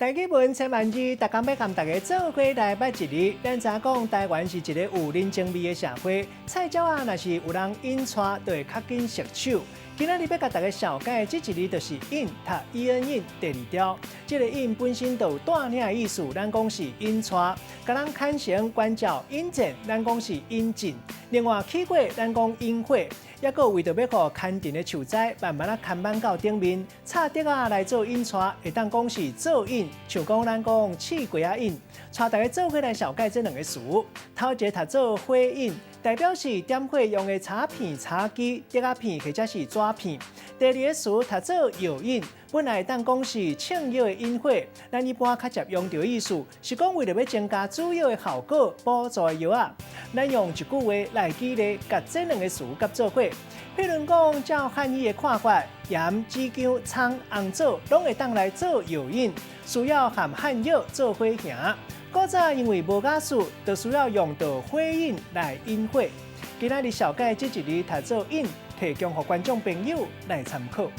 台語文千萬字，逐工欲共大家做伙來捌一字。咱知影講，台灣是一個有人情味的社會，菜鳥仔若是有人引帶，就會較緊熟手。今仔日欲共大家紹介這一字，就是引，讀 E N 引，第二調。這个引本身就有帶領的意思，咱講是引帶，共人牽繩關照引薦，咱講是引進。另外起火，咱講引火，抑閣為著欲予牽藤的樹栽慢慢仔牽挽到頂面，插竹仔來做引帶，會當講是做引，像講咱講試雞仔引。帶大家做伙來紹介這兩个詞，頭一个讀做火引，代表是點火用的柴片、柴枝、竹仔片或者是紙片。第二个詞讀做藥引，本來會當講是銃藥的引火，咱一般較捷用著意思是講為著欲增加煮藥的效果，輔助的藥仔。咱用一句話來舉例，共這兩个詞佮做伙。譬如講，照漢醫的看法，鹽、紫薑、蔥、紅棗，攏會當來做藥引，需要和漢藥做伙行。古早因為無瓦斯，就需要用著火引來引火。今仔日紹介這一字讀做引，提供予觀眾朋友來參考。